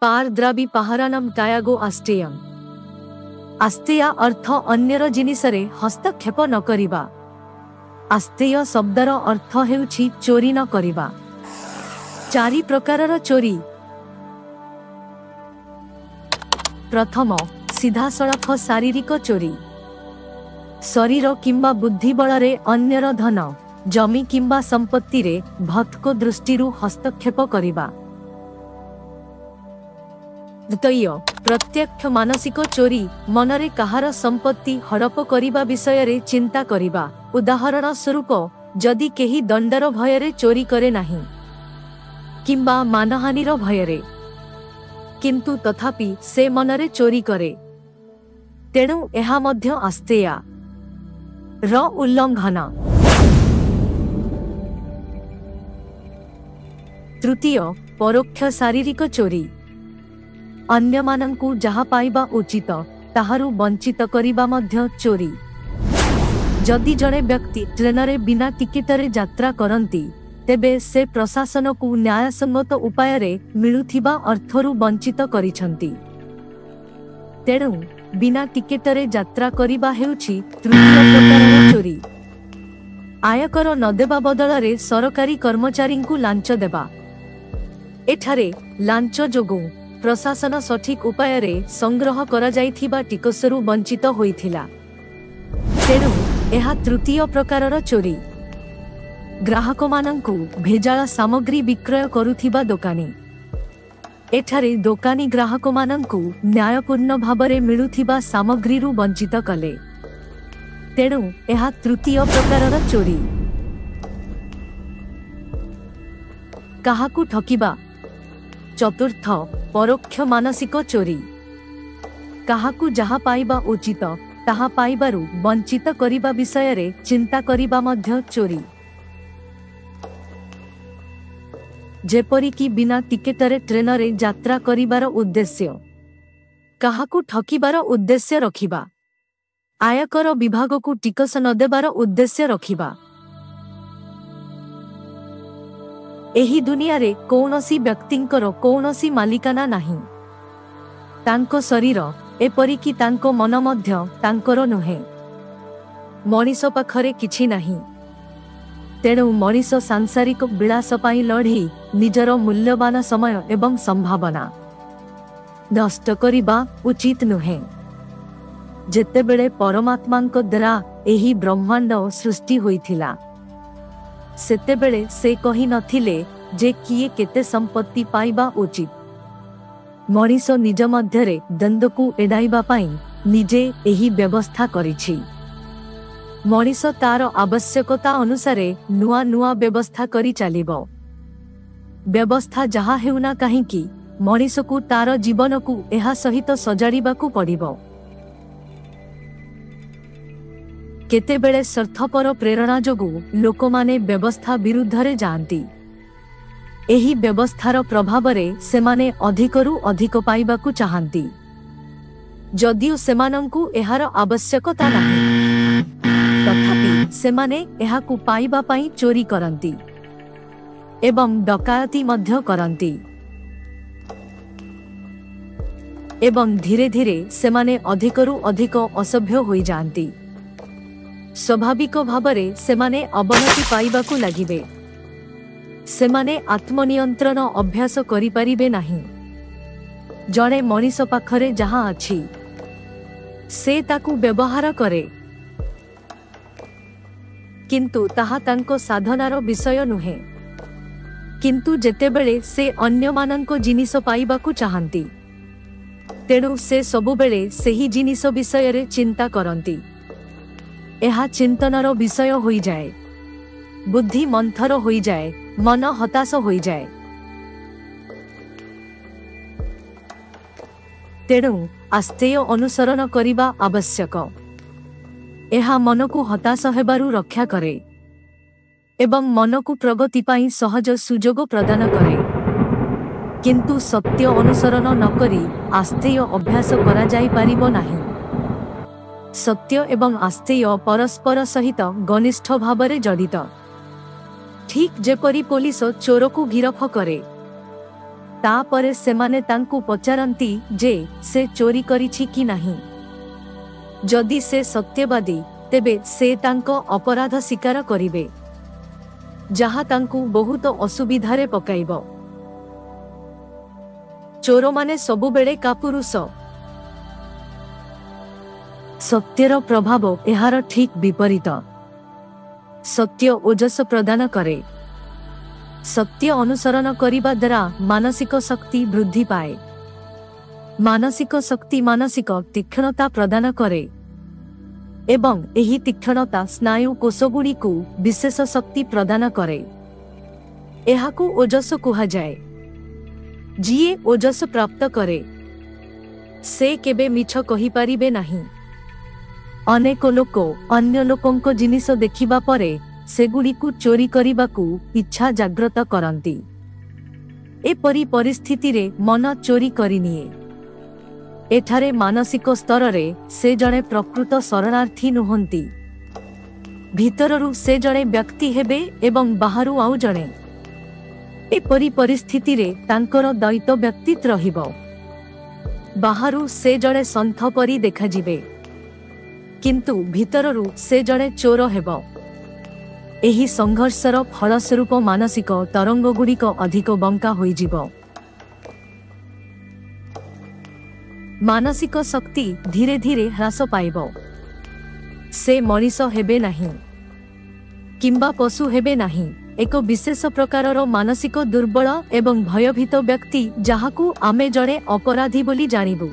ପାରଦ୍ରାବି ପାହରାନମ୍ ଟାୟାଗୋ ଆଷ୍ଟେୟମ୍। ଆସ୍ତେୟା ଅର୍ଥ ଅନ୍ୟର ଜିନିଷରେ ହସ୍ତକ୍ଷେପ ନ କରିବା। ଆସ୍ତେୟ ଶବ୍ଦର ଅର୍ଥ ହେଉଛି ଚୋରି ନ କରିବା। ଚାରି ପ୍ରକାରର ଚୋରି। ପ୍ରଥମ, ସିଧାସଳଖ ଶାରୀରିକ ଚୋରି। ଶରୀର କିମ୍ବା ବୁଦ୍ଧି ବଳରେ ଅନ୍ୟର ଧନ, ଜମି କିମ୍ବା ସମ୍ପତ୍ତିରେ ଭୌତିକ ଦୃଷ୍ଟିରୁ ହସ୍ତକ୍ଷେପ କରିବା। ଦ୍ୱିତୀୟ, ପ୍ରତ୍ୟକ୍ଷ ମାନସିକ ଚୋରି। ମନରେ କାହାର ସମ୍ପତ୍ତି ହଡ଼ପ କରିବା ବିଷୟରେ ଚିନ୍ତା କରିବା। ଉଦାହରଣ ସ୍ୱରୂପ, ଯଦି କେହି ଦଣ୍ଡର ଭୟରେ ଚୋରି କରେ ନାହିଁ କିମ୍ବା ମାନହାନିର ଭୟରେ, କିନ୍ତୁ ତଥାପି ସେ ମନରେ ଚୋରି କରେ, ତେଣୁ ଏହା ମଧ୍ୟ ଆସ୍ତେୟା ର ଉଲ୍ଲଂଘନ। ତୃତୀୟ, ପରୋକ୍ଷ ଶାରୀରିକ ଚୋରି। ଅନ୍ୟମାନଙ୍କୁ ଯାହା ପାଇବା ଉଚିତ ତାହାରୁ ବଞ୍ଚିତ କରିବା ମଧ୍ୟ ଚୋରି। ଯଦି ଜଣେ ବ୍ୟକ୍ତି ଟ୍ରେନରେ ବିନା ଟିକେଟରେ ଯାତ୍ରା କରନ୍ତି, ତେବେ ସେ ପ୍ରଶାସନକୁ ନ୍ୟାୟସଙ୍ଗତ ଉପାୟରେ ମିଳୁଥିବା ଅର୍ଥରୁ ବଞ୍ଚିତ କରିଛନ୍ତି। ତେଣୁ ବିନା ଟିକେଟରେ ଯାତ୍ରା କରିବା ହେଉଛି ତୃତୀୟ ପ୍ରକାରର ଚୋରି। ଆୟକର ନଦେବା ବଦଳରେ ସରକାରୀ କର୍ମଚାରୀଙ୍କୁ ଲାଞ୍ଚ ଦେବା। ଏଠାରେ ଲାଞ୍ଚ ଯୋଗୁଁ ପ୍ରଶାସନ ସଠିକ୍ ଉପାୟରେ ସଂଗ୍ରହ କରାଯାଇଥିବା ଟିକସରୁ ବଞ୍ଚିତ ହୋଇଥିଲା। ତେଣୁ ଏହା ତୃତୀୟ ପ୍ରକାରର ଚୋରି। ଗ୍ରାହକମାନଙ୍କୁ ଭେଜାଳ ସାମଗ୍ରୀ ବିକ୍ରୟ କରୁଥିବା ଦୋକାନୀ। ଏଠାରେ ଦୋକାନୀ ଗ୍ରାହକମାନଙ୍କୁ ନ୍ୟାୟପୂର୍ଣ୍ଣ ଭାବରେ ମିଳୁଥିବା ସାମଗ୍ରୀରୁ ବଞ୍ଚିତ କଲେ। ତେଣୁ ଏହା ତୃତୀୟ ପ୍ରକାରର ଚୋରି। କାହାକୁ ଠକିବା। ଚତୁର୍ଥ, ପରୋକ୍ଷ ମାନସିକ ଚୋରି। କାହାକୁ ଯାହା ପାଇବା ଉଚିତ ତାହା ପାଇବାରୁ ବଞ୍ଚିତ କରିବା ବିଷୟରେ ଚିନ୍ତା କରିବା ମଧ୍ୟ ଚୋରି। ଯେପରିକି ବିନା ଟିକେଟରେ ଟ୍ରେନରେ ଯାତ୍ରା କରିବାର ଉଦ୍ଦେଶ୍ୟ, କାହାକୁ ଠକିବାର ଉଦ୍ଦେଶ୍ୟ ରଖିବା, ଆୟକର ବିଭାଗକୁ ଟିକସ ନଦେବାର ଉଦ୍ଦେଶ୍ୟ ରଖିବା। ଏହି ଦୁନିଆରେ କୌଣସି ବ୍ୟକ୍ତିଙ୍କର କୌଣସି ମାଲିକାନା ନାହିଁ। ତାଙ୍କ ଶରୀର, ଏପରିକି ତାଙ୍କ ମନ ମଧ୍ୟ ତାଙ୍କର ନୁହେଁ। ମଣିଷ ପାଖରେ କିଛି ନାହିଁ। ତେଣୁ ମଣିଷ ସାଂସାରିକ ବିଳାସ ପାଇଁ ଲଢ଼ି ନିଜର ମୂଲ୍ୟବାନ ସମୟ ଏବଂ ସମ୍ଭାବନା ନଷ୍ଟ କରିବା ଉଚିତ ନୁହେଁ। ଯେତେବେଳେ ପରମାତ୍ମାଙ୍କ ଦ୍ୱାରା ଏହି ବ୍ରହ୍ମାଣ୍ଡ ସୃଷ୍ଟି ହୋଇଥିଲା, ସେତେବେଳେ ସେ କହି ନଥିଲେ ଯେ କିଏ କେତେ ସମ୍ପତ୍ତି ପାଇବା ଉଚିତ। ମଣିଷ ନିଜ ମଧ୍ୟରେ ଦ୍ୱନ୍ଦ୍ୱକୁ ଏଡ଼ାଇବା ପାଇଁ ନିଜେ ଏହି ବ୍ୟବସ୍ଥା କରିଛି। ମଣିଷ ତାର ଆବଶ୍ୟକତା ଅନୁସାରେ ନୂଆ ନୂଆ ବ୍ୟବସ୍ଥା କରି ଚାଲିବ। ବ୍ୟବସ୍ଥା ଯାହା ହେଉନା କାହିଁକି, ମଣିଷକୁ ତାର ଜୀବନକୁ ଏହା ସହିତ ସଜାଡ଼ିବାକୁ ପଡ଼ିବ। କେତେବେଳେ ସ୍ୱାର୍ଥପର ପ୍ରେରଣା ଯୋଗୁଁ ଲୋକମାନେ ବ୍ୟବସ୍ଥା ବିରୁଦ୍ଧରେ ଯାଆନ୍ତି। ଏହି ବ୍ୟବସ୍ଥାର ପ୍ରଭାବରେ ସେମାନେ ଅଧିକରୁ ଅଧିକ ପାଇବାକୁ ଚାହାନ୍ତି, ଯଦିଓ ସେମାନଙ୍କୁ ଏହାର ଆବଶ୍ୟକତା ନାହିଁ। ତଥାପି ସେମାନେ ଏହାକୁ ପାଇବା ପାଇଁ ଚୋରି କରନ୍ତି ଏବଂ ଡକାୟତି ମଧ୍ୟ କରନ୍ତି, ଏବଂ ଧୀରେ ଧୀରେ ସେମାନେ ଅଧିକରୁ ଅଧିକ ଅସଭ୍ୟ ହୋଇଯାଆନ୍ତି। ସ୍ୱାଭାବିକ ଭାବରେ ସେମାନେ ଅବନତି ପାଇବାକୁ ଲାଗିବେ। ସେମାନେ ଆତ୍ମନିୟନ୍ତ୍ରଣ ଅଭ୍ୟାସ କରିପାରିବେ ନାହିଁ। ଜଣେ ମଣିଷ ପାଖରେ ଯାହା ଅଛି ସେ ତାକୁ ବ୍ୟବହାର କରେ, କିନ୍ତୁ ତାହା ତାଙ୍କ ସାଧନାର ବିଷୟ ନୁହେଁ। କିନ୍ତୁ ଯେତେବେଳେ ସେ ଅନ୍ୟମାନଙ୍କ ଜିନିଷ ପାଇବାକୁ ଚାହାନ୍ତି, ତେଣୁ ସେ ସବୁବେଳେ ସେହି ଜିନିଷ ବିଷୟରେ ଚିନ୍ତା କରନ୍ତି। ଏହା ଚିନ୍ତନର ବିଷୟ ହୋଇଯାଏ। ବୁଦ୍ଧି ମନ୍ଥର ହୋଇଯାଏ, ମନ ହତାଶ ହୋଇଯାଏ। ତେଣୁ ଆସ୍ତେୟ ଅନୁସରଣ କରିବା ଆବଶ୍ୟକ। ଏହା ମନକୁ ହତାଶ ହେବାରୁ ରକ୍ଷା କରେ ଏବଂ ମନକୁ ପ୍ରଗତି ପାଇଁ ସହଜ ସୁଯୋଗ ପ୍ରଦାନ କରେ। କିନ୍ତୁ ସତ୍ୟ ଅନୁସରଣ ନକରି ଆସ୍ତେୟ ଅଭ୍ୟାସ କରାଯାଇପାରିବ ନାହିଁ। ସତ୍ୟ ଏବଂ ଆସ୍ତେୟ ପରସ୍ପର ସହିତ ଘନିଷ୍ଠ ଭାବରେ ଜଡ଼ିତ। ଠିକ୍ ଯେପରି ପୋଲିସ ଚୋରକୁ ଗିରଫ କରେ, ତାପରେ ସେମାନେ ତାଙ୍କୁ ପଚାରନ୍ତି ଯେ ସେ ଚୋରି କରିଛି କି ନାହିଁ। ଯଦି ସେ ସତ୍ୟବାଦୀ, ତେବେ ସେ ତାଙ୍କ ଅପରାଧ ସ୍ୱୀକାର କରିବେ, ଯାହା ତାଙ୍କୁ ବହୁତ ଅସୁବିଧାରେ ପକାଇବ। ଚୋରମାନେ ସବୁବେଳେ କାପୁରୁଷ। ସତ୍ୟର ପ୍ରଭାବ ଏହାର ଠିକ୍ ବିପରୀତ। ସତ୍ୟ ଓଜସ ପ୍ରଦାନ କରେ। ସତ୍ୟ ଅନୁସରଣ କରିବା ଦ୍ୱାରା ମାନସିକ ଶକ୍ତି ବୃଦ୍ଧି ପାଏ। ମାନସିକ ଶକ୍ତି ମାନସିକ ତୀକ୍ଷ୍ଣତା ପ୍ରଦାନ କରେ ଏବଂ ଏହି ତୀକ୍ଷ୍ଣତା ସ୍ନାୟୁ କୋଷଗୁଡ଼ିକୁ ବିଶେଷ ଶକ୍ତି ପ୍ରଦାନ କରେ। ଏହାକୁ ଓଜସ କୁହାଯାଏ। ଯିଏ ଓଜସ ପ୍ରାପ୍ତ କରେ, ସେ କେବେ ମିଛ କହିପାରିବେ ନାହିଁ। ଅନେକ ଲୋକ ଅନ୍ୟ ଲୋକଙ୍କ ଜିନିଷ ଦେଖିବା ପରେ ସେଗୁଡ଼ିକୁ ଚୋରି କରିବାକୁ ଇଚ୍ଛା ଜାଗ୍ରତ କରନ୍ତି। ଏପରି ପରିସ୍ଥିତିରେ ମନ ଚୋରି କରିନିଏ। ଏଠାରେ ମାନସିକ ସ୍ତରରେ ସେ ଜଣେ ପ୍ରକୃତ ଶରଣାର୍ଥୀ ନୁହନ୍ତି। ଭିତରରୁ ସେ ଜଣେ ବ୍ୟକ୍ତି ହେବେ ଏବଂ ବାହାରୁ ଆଉ ଜଣେ। ଏପରି ପରିସ୍ଥିତିରେ ତାଙ୍କର ଦ୍ୱୈତ ବ୍ୟକ୍ତିତ୍ୱ ରହିବ। ବାହାରୁ ସେ ଜଣେ ସନ୍ଥ ପରି ଦେଖାଯିବେ, କିନ୍ତୁ ଭିତରରୁ ସେ ଜଣେ ଚୋର ହେବ। ଏହି ସଂଘର୍ଷର ଫଳସ୍ୱରୂପ ମାନସିକ ତରଙ୍ଗଗୁଡ଼ିକ ଅଧିକ ବଙ୍କା ହୋଇଯିବ। ମାନସିକ ଶକ୍ତି ଧୀରେ ଧୀରେ ହ୍ରାସ ପାଇବ। ସେ ମଣିଷ ହେବେ ନାହିଁ କିମ୍ବା ପଶୁ ହେବେ ନାହିଁ, ଏକ ବିଶେଷ ପ୍ରକାରର ମାନସିକ ଦୁର୍ବଳ ଏବଂ ଭୟଭୀତ ବ୍ୟକ୍ତି, ଯାହାକୁ ଆମେ ଜଣେ ଅପରାଧୀ ବୋଲି ଜାଣିବୁ।